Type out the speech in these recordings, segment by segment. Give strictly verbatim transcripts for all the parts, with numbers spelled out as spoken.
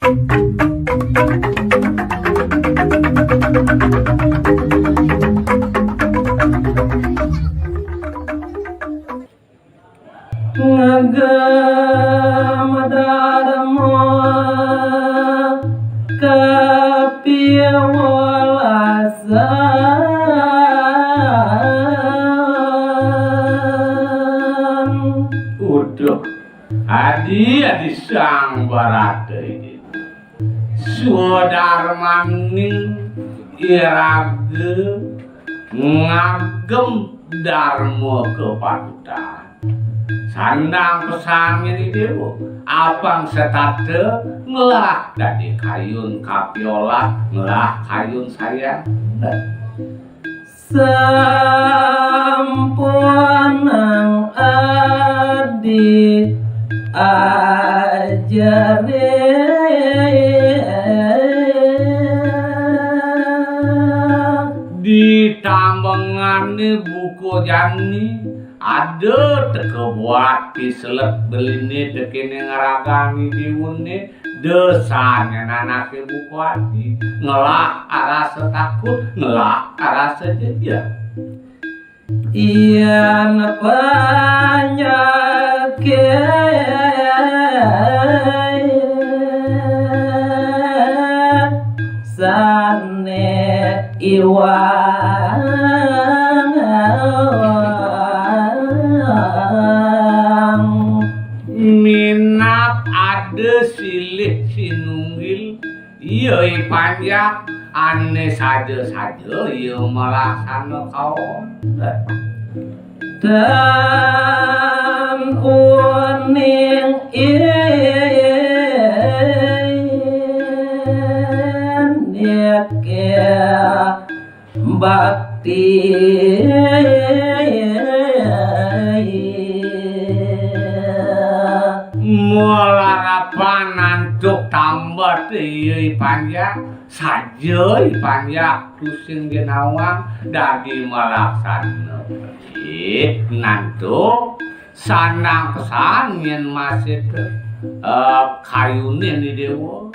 Ngagem darma kapiwelasan. Uduh, adi, adi Sang Barata iki. Swadarmaning iraga ngagem darma kapatutan. Sandang pesan ngené déwa, apang setata ngelah dadi kayun kapiolah, ngelah kayun sayan. Sampunang adi ajaring. Di tambengané buka jani, ada teka buat piselet beliné tekéné ngragani déwané, da sané nanaké buka adi, ngelah arasa takut, ngelah arasa jejeh. Yén panjaké sané iwang, minab ada silih sinunggil, iya, I Panjak, ané saja-saja iya malaksana kaon. Tan uning indik bakti. Malarapan antuk tambet iya, I Panjak, saja, I Panjak, tusing ginawang dadi malaksana. Ih, nantuk sandang pesan yén masih, eh, kayuné ni déwa.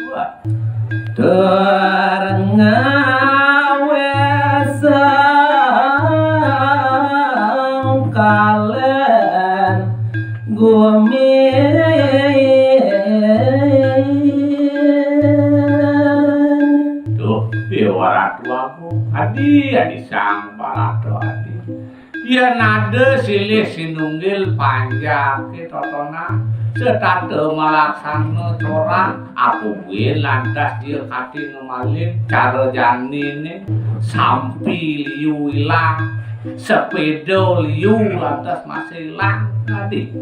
Tur ngawé sangkalen gumi. Duh, Déwa Ratu Agung, adi, adi Sang Barata adi. Yén ada silih sinunggil panjaké totonan, setata malaksana corah, apa buin lantas dia kati ngemaling cara janiné, sampi liu ilang, sepéda liu lantas masih ilang tadi.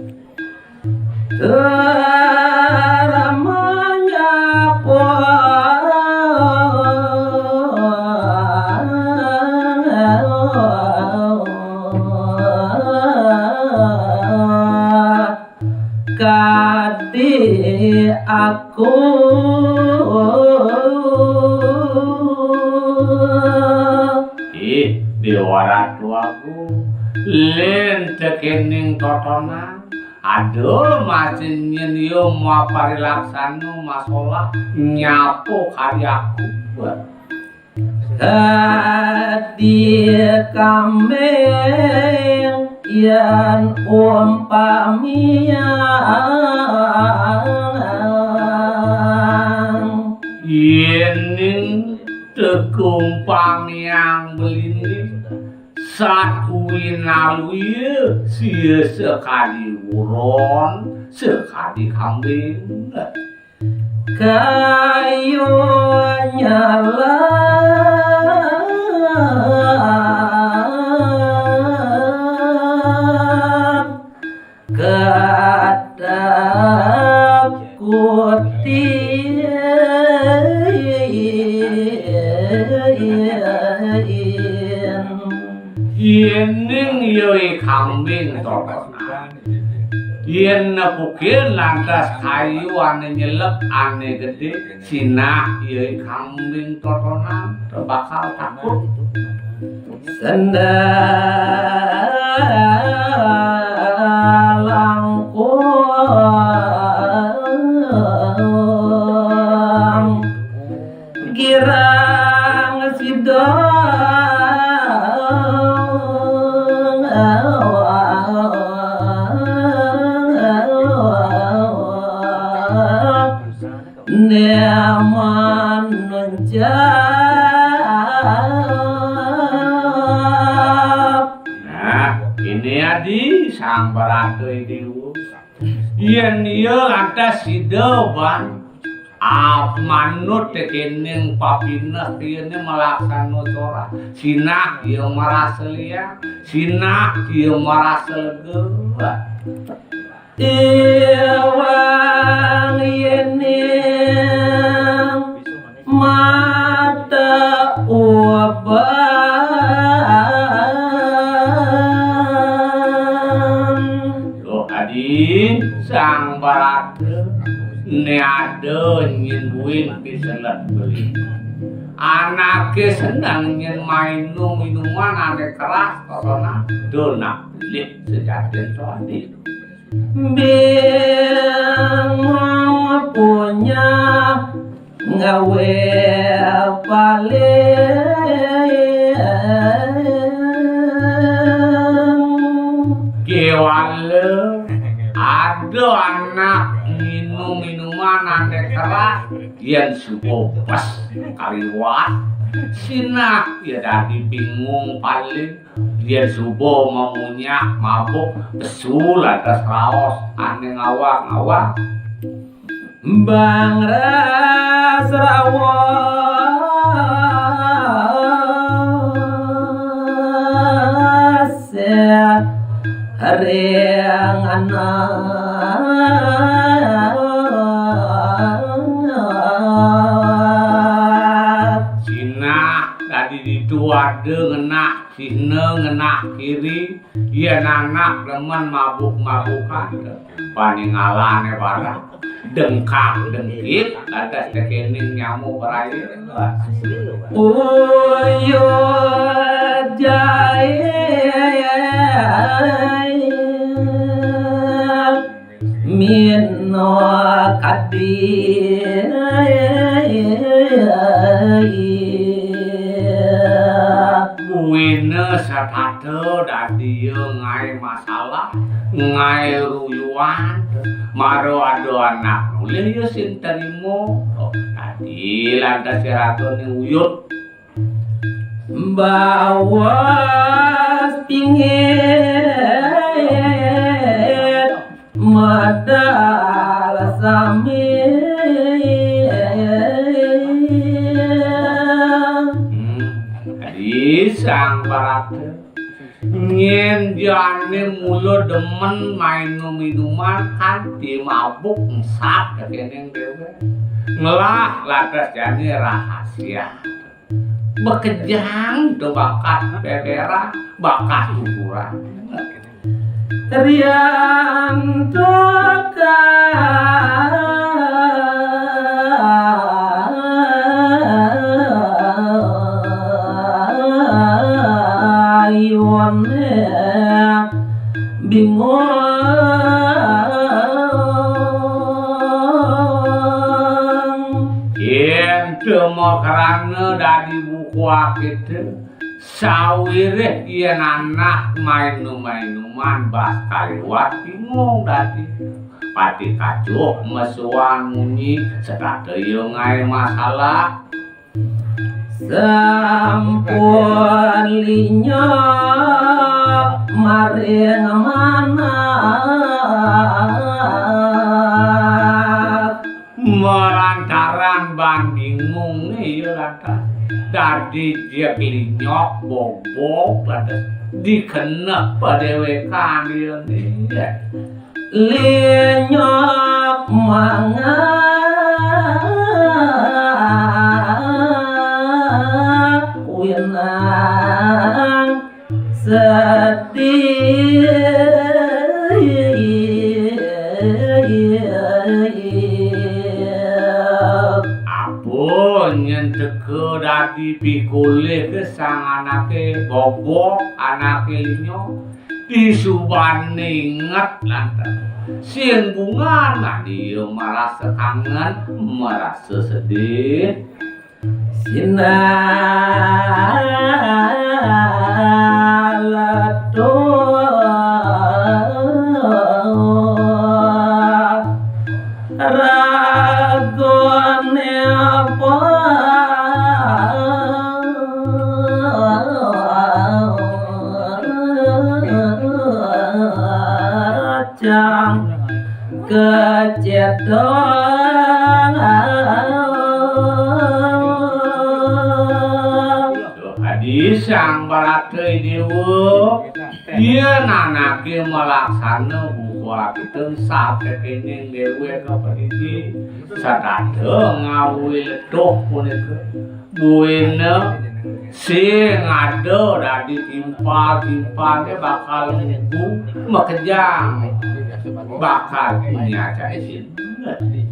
Tur manyapa kadi aku. Ih, Déwa Ratu Agung, lén tekéning totonan, ada masih nyén ya maparilaksana masolah nyapa kadi aku. Dadi kambing yén umpamiang. Yéning teka umpamiang beliné, sat uwinaluya sia sakadi uron, sakadi kambing. Kayu nyalang katakutin. Yéning ya I Kambing totonan. Yén nepukin lantas kayu ané nyelek, ané gedé, sinah ya I Kambing totonan, teu bakal takut. Sendal langkung. Neman nuncap. Nah, ini adi sang barata ini. Yen iya lantas sida ban, ah, manut tekening papineh, yen malaksana cara. Sinah iya marasa liang, sinah iya marasa lega. Iwang yening mata uban. Loh, adi sang barata, ne ada nyen buin piselet beli. Anake seneng nyen mainum minuman ane keras, totonan donak beli sejatin soal. Bingung punya ngawe paling. Kewala ada anak nginum minuman ane keras, yen suba bes kaliwat, sinah ya dadi bingung paling. Yen suba mamunyak mabuk, pesu lantas raos ane ngawang-ngawang. Bang ras raos ring anak. Sinah dadi ditu ada ngenah sihna ngenah kiri, yen anak demen mabuk-mabukan, paningalane barang, dengkak-dengkik, lantas tekening nyamuk berair. Uyut jai mino kadi. Buina setata dadi ya ngae masalah, ngae ruyuan, mara ada anak nulih ya sing terima. Oh, dadi lantas ragane uyut. Bawas pingit medal sami. Hmm, dadi sang barata. Nyen jane mula demen mainum minuman kanti mabuk, ensap tekening dewek. Ngelah lantas jane rahasia. Bekejang to bakat beberan, bakat kuburan. Rian tukang ayun bingung. Yen teu makrana dadi buku akite, sawireh yen anak mainum-mainuman bas kaliwat bingung dadi. Pati kacuh mesuan munyi, setata ya ngae masalah. Sampun linyok maring manah. Malantaran ban bingung iya lantas. Dadi jeg linyok bobok lantas dikeneh padewekan iya. Linyok mangak winang sedih. Apa nyen teka dadi pikolih ke sang anake bobok, anake linyok? Disubane inget lantas. Sing bungan, nah, dia marasa kangen, marasa sedih. Sinaletuh ragone pacang kecedhang. Adi Sang Baradewa, yen anake malaksana buka ati tansah kekening dewek kapadidi sadada ngawi letuh punika. Buina sing ada dadi timpal-timpalne bakal ngugu makejang, bakal nyacai sinulet.